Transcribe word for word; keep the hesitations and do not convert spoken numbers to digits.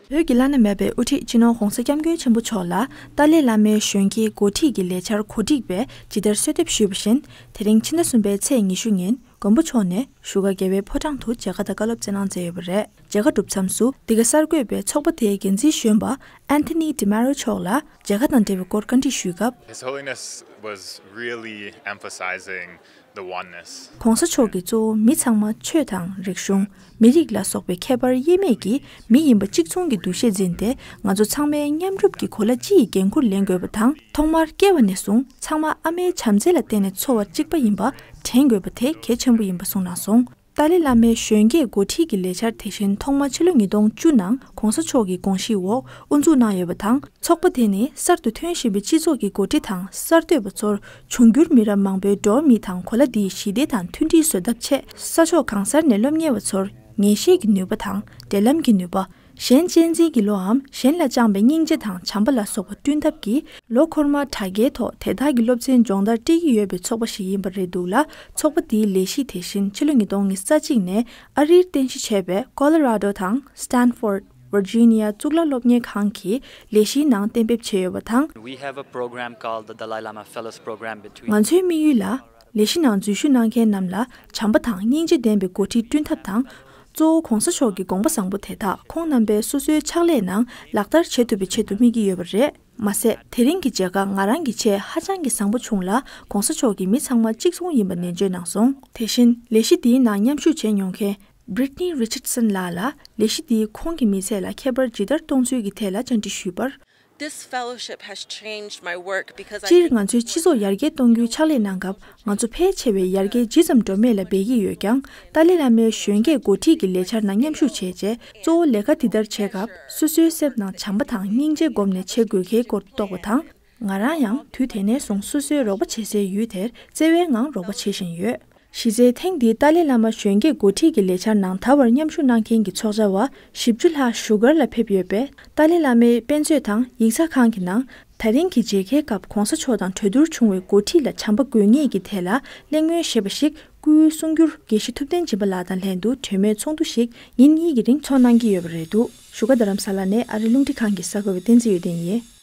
བོད་ཀྱི་བླ་ན་མེད་པའི་དབུ་ཁྲིད་སྤྱི་ནོར་༧གོང་ས་༧སྐྱབས་མགོན་ཆེན་པོ་མཆོག་ལ་ཏཱ་ལའི་བླ་མའི་གཞོན་སྐྱེས་འགོ་ཁྲིད་ཀྱི་ལས་འཆར་གོ་སྒྲིག་པས་ཇི་ལྟར་གསོལ་འདེབས་ཞུས་པ་བཞིན། དེ་རིང་ཕྱི་ཟླ་གསུམ་པའི་ཚེས་ཉི་ཤུ་ཉིན་མགོན་པོ་མཆོག་ནས་བཞུགས་སྒར་རྒྱལ་བའི་ཕོ་བྲང་དུ་མཇལ་ཁ་དང་བཀའ་སློབ་སྩལ་གནང་མཛད་ཡོད་པ་རེད། མཇལ་ཁ་གྲུབ་མཚམས་སུ་འདི་ག་གསར་འགོད་པས་ཚོགས་པ་དེའི་འགན་འཛིན་གཞོན་པ་Anthony Di Mario་མཆོག་ལ་མཇལ་ཁ་དང་འབྲེལ་བའི་སྐོར་བཀའ་འདྲི་ཞུས་སྐབས། His Holiness was really emphasizing the oneness. ༧གོང་ས་མཆོག་གིས་གཙོ་བོ་མི་ཚང་མ་ཆོས་དང་རིག་གཞུང་། མི་རིགས་ལ་སོགས་པའི་ཁྱད་པར་དབྱེ་མེད་ཀྱི་མི་ཡིན་པ་གཅིག་མཚུངས་ཀྱི་འདུ་ཤེས་འཛིན་ཏེ། ང་ཚོ་ཚང་མས་མཉམ་རུབ་ཀྱིས་གོ་ལ་སྤྱི་ཡི་འགན་འཁུར་ལེན་དགོས་པ་དང་། ཐོག་མར་སྐྱེ་བ་ནས་བཟུང་ཚང་མ་ཨ་མའི་བྱམས་བརྩེ་ལ་བརྟེན་ནས་འཚོ་བ་གཅིག་པ་ཡིན་པ་དྲན་དགོས་པ་དེ་གལ་ཆེན་པོ་ཡིན་པ་གསུངས་གནང་སོང་། ཏཱ་ལའི་བླ་མའི་གཞོན་སྐྱེས་འགོ་ཁྲིད་ཀྱི་ལས་འཆར་དེ་བཞིན་ཐོག་མ་ཕྱི་ལོ་ཉིས་སྟོང་བཅུ་ནང་༧གོང་ས་མཆོག་གི་དགོངས་གཞིའི་འོག་དབུ་འཛུགས་གནང་ཡོད་པ་དང་། ཚོགས་པ་དེ་ནི་གསར་དུ་ཐོན་བཞིན་པའི་སྤྱི་ཚོགས་ཀྱི་འགོ་ཁྲིད་དང་གསར་གཏོད་པ་ཚོར་འབྱུང་འགྱུར་མི་རབས་མང་པོའི་འགྲོ་བ་མི་དང་གོ་ལ་འདིའི་ཞི་བདེ་དང་མཐུན་སྒྲིལ་བཟོ་ཐབས་ཆེད། ས་ཕྱོགས་གང་སར་ནས་སློབ་གཉེར་བ་ཚོར་ངེས་ཤེས་ཀྱི་ནུས་པ་དང་འབྲེལ་ལམ་གྱི་ནུས་པ། གཞན་གཅེས་འཛིན་གྱི་བློའམ་གཞན་ལ་བཅངས་པའི་སྙིང་རྗེ་དང་བྱམས་པ་ལ་སོགས་པ་བསྐྲུན་ཐབས་ཀྱིས། ལོ་འཁོར་མ་དྲ་རྒྱའི་ཐོག་དེ་དག་གི་སློབ་ཚན་སྦྱོང་བརྡར་སྤྲད་ཀྱི་ཡོད་པའི་ཚོགས་པ་ཞིག་ཡིན་པ་རེད་འདུག་ལ། ཚོགས་པ་འདིའི་ལས་གཞི་དེ་བཞིན་ཕྱི་ལོ་ཉིས་སྟོང་ཉི་ཤུ་རྩ་གཅིག་ནས་ཨ་རིར་རྟེན་གཞི་བྱས་པའི་Colorado་དང་Stanford། Virginia་གཙུག་ལག་སློབ་གཉེར་ཁང་གི་ལས་གཞིའི་ནང་གཏན་འབེབས་བྱས་ཡོད་པ་དང་། We have a program called the Dalai Lama Fellows Program between ང་ཚོའི་དམིགས་ཡུལ་ལ། ལས་གཞི་ནང་འཛུལ་ཞུགས་གནང་མཁན་རྣམས་ལ་བྱམས་པ་དང་སྙིང་རྗེ་ལྡན་པའི་འགོ་ཁྲིད་བསྐྲུན་ཐབས་དང་། གཙོ་བོ་༧གོང་ས་མཆོག་གི་དགོངས་པ་བཟང་པོ་དེ་དག་ཁོང་རྣམ་པའི་སོ་སོའི་ཕྱག་ལས་ནང་ལག་བསྟར་བྱེད་ཐུབ་པའི་ཆེད་དུ་དམིགས་ཀྱི་ཡོད་པ་རེད། མ་ཟད། དེ་རིང་གི་མཇལ་ཁ་ང་རང་གི་ཆེད་ཧ་ཅང་གི་བཟང་པོ་བྱུང་ལ། ༧གོང་ས་མཆོག་གིས་མི་ཚང་མ་གཅིག་མཚུངས་ཡིན་པ་ནན་བརྗོད་གནང་སོང་། དེ་བཞིན་ལས་གཞི་འདིའི་ནང་མཉམ་ཞུགས་བྱས་མྱོང་མཁན་Brittany Richardson་ལགས་ལ་ལས་གཞི་འདིས་ཁོང་གི་མི་ཚེ་ལ་ཁྱད་པར་ཇི་ལྟར་གཏོང་ཚུལ་གྱི་ཐད་ལ་བཅར་འདྲི་ཞུས་པར། This fellowship has changed my work because I སྤྱིར་ང་ཚོའི་སྤྱི་ཚོགས་ཡར་རྒྱས་གཏོང་རྒྱུའི་ཕྱག་ལས་གནང་སྐབས། ང་ཚོ་ཕལ་ཆེ་བས་ཡར་རྒྱས་ཇི་ཙམ་འགྲོ་མེད་ལ་འབད་ཀྱི་ཡོད་ཀྱང་། ཏཱ་ལའི་བླ་མའི་གཞོན་སྐྱེས་འགོ་ཁྲིད་ཀྱི་ལས་འཆར་ནང་མཉམ་ཞུགས་བྱས་རྗེས། གཙོ་བོ་ལས་ཀ་འདི་ལྟར་བྱེད་སྐབས། སོ་སོའི་སེམས་ནང་བྱམས་པ་དང་སྙིང་རྗེ་བསྒོམས་ནས་བྱེད་དགོས་གལ་སྐོར་རྟོགས་པ་དང་། ང་རང་ཡང་དུས་དེ་ནས་བཟུང་སོ་སོའི་རོགས་པ་བྱེད་སའི་ཡུལ་དེར་བརྩེ་བའི་ངང་རོགས་པ་བྱེད་བཞིན་ཡོད། གཞི་རྩའི་ཐེངས་འདིའི་ཏཱ་ལའི་བླ་མ་གཞོན་སྐྱེས་འགོ་ཁྲིད་ཀྱི་ལས་འཆར་ནང་ད་བར་མཉམ་ཞུགས་གནང་མཁན་གྱི་ཚོགས་བཅར་བ་བཞི་བཅུ་ལྷག་བཞུགས་སྒར་ལ་ཕེབས་ཡོད་པས། ཏཱ་ལའི་བླ་མའི་དཔེ་མཛོད་དང་ཡིག་ཚགས་ཁང་གི་ནང་། ད་རིང་གི་མཇལ་ཁའི་སྐབས་༧གོང་ས་མཆོག་དང་གྲོས་བསྡུར་བྱུང་བའི་འགོ་ཁྲིད་ལ་བྱམས་པ་དགོས་ངེས་ཀྱི་ཐད་ལ་གླེང་མོལ་ཞེས་པ་ཞིག་སྐུའི་གསུང་སྒྱུར་དགེ་བཤེས་ཐུབ་བསྟན་སྦྱིན་པ་ལགས་དང་ལྷན་དུ་གྲོས་མོལ་ཚོགས་འདུ་ཞིག་ཉིན་གཉིས་ཀྱི་རིང་ཚོགས་གནང་གི་ཡོད་པ་རེད་འདུག་བཞུགས་སྒར་རྡ་རམ་ས་ལ་ནས་ཨ་རི་རླུང་འཕྲིན་ཁང་གི་གསར་འགོད་པ་བསྟན་འཛིན་ཡོན་ཏན་ཡིན།